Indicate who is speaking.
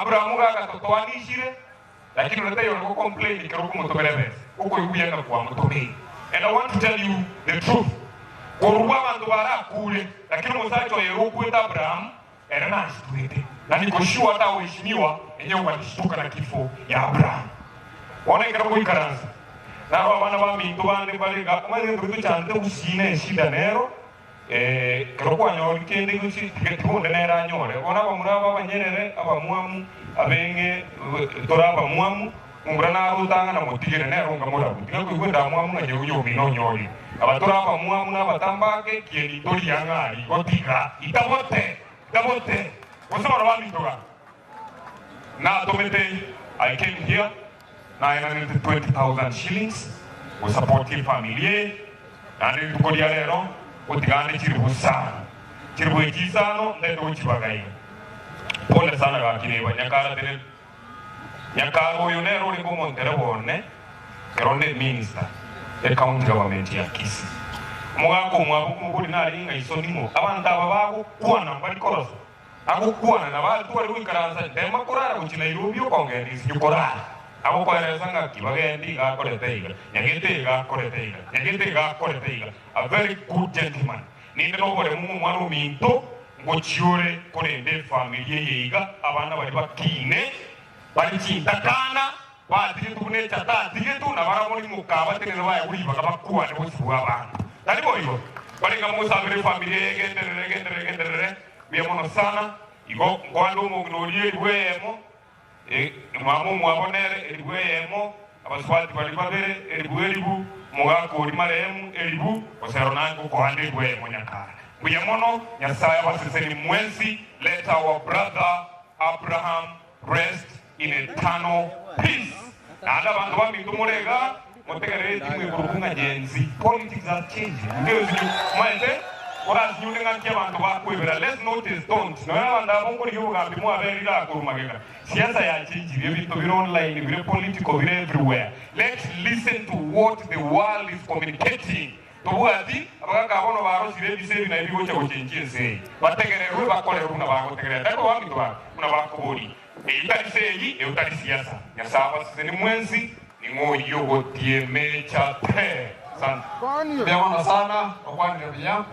Speaker 1: Abrahamu gagatotoanishire, lakini onde taiyo ore go complain ekero okomotomera ebesa, okoigwa buya ng'a kwamotomeire. And I want to tell you the truth, korwa abanto barakure, lakini omosacha oye ere okwete Abrahamu, ere nashitwete, na niko sure ataweshimiwa enyewe walishtuka na kifo ya Abrahamu. Bono ekero ngoikaransa, naro abana baminto bande bare iga, omanyete gento getochandete gusii ne eshida nero, Ekero kwanyorire kende gose tiga tiga onde nere anyore. Bono abamura aba abanyerere, abamwamu, abeng'e, tore abamwamu, momura naro otang'ana motigere nere onga morabu. Tiga koigwa endamwamu ng'a nyeoyo omino onyorire. Aba tore abamwamu na abatambe ake, kieni ntori ang'e aria. Igo tiga, itabote, itabote, gose barabwo baminto gaki. Natomete, I came here, naenanete 20,000 shillings gosupport efamily eye, naende rituko ria rero ngotigane chiribu isano. Chiribu echi isano ntagete gochibaga iga. Pole sana gaki neighbor, Nyakara tenena. Nyakara oyo nere orenge omontereba one ekero nde minister e county government ya Kisii. Omogaka omwabo omokori narenge ng'a iso ning'o? Abanto aba bagokwana mbari korosa. Agokwana nabaanto bare goikaransa ntema korara gochia Nairobi okongenda insinyo korara. Agokoeresa ng'aki bagende iga akorete iga, nyagete iga akorete iga, nyagete iga akorete iga. A very good gentleman. Ninde noboremu ng'omwana ominto ngochia ore korenda efamiri eye iga abana baria bakine bare chintakana batigetwe buna echata atigetwe na barabwo nimokabatenene baegwe ribaga bakwane bosio bw'abanto. Tari boigo? Barenge mogosabera efamiri eye egenderere egenderere egenderere. Mbuya mono sana. Igo nkoande omong'ina oria elifu eyemo, mama omwabo nere elifu eyemo, abasubati baria babere elifu elifu, omogaka oria marehemu elifu, gose ero naye ngokoande elifu eyemo nyakare. Mbuya mono, Nyasae abasesenie mwensi, let our brother Abraham rest in eternal peace. Naende abanto baminto more igaa, motegerere etimu ekorokwa ng'a Gen Z. Politics has changed. Inche nsinyu, omanyete, orasinyunde ng'aki abanto bakwebera. Let's notice, don't. Nonya abanto aba nkorigia obogambi mwaberire igaa korwa magega. Siasa yachenchire, ebinto bire online, bire political, bire everywhere. Let's listen to what the world is communicating. Tobwati abagaka aba bono barosire ebise ebi naye bigocha gochenchia ense eye. Bategererwe bakorerwe buna bagotegerera, tari bobaminto babe buna bakoboria. Eyio tari segi, eyio tari siasa. Nyasae abasesenie mwensi, ning'o oyio ogotiema echate. Asante.
Speaker 2: Mbuya mono sana, okwanire buya.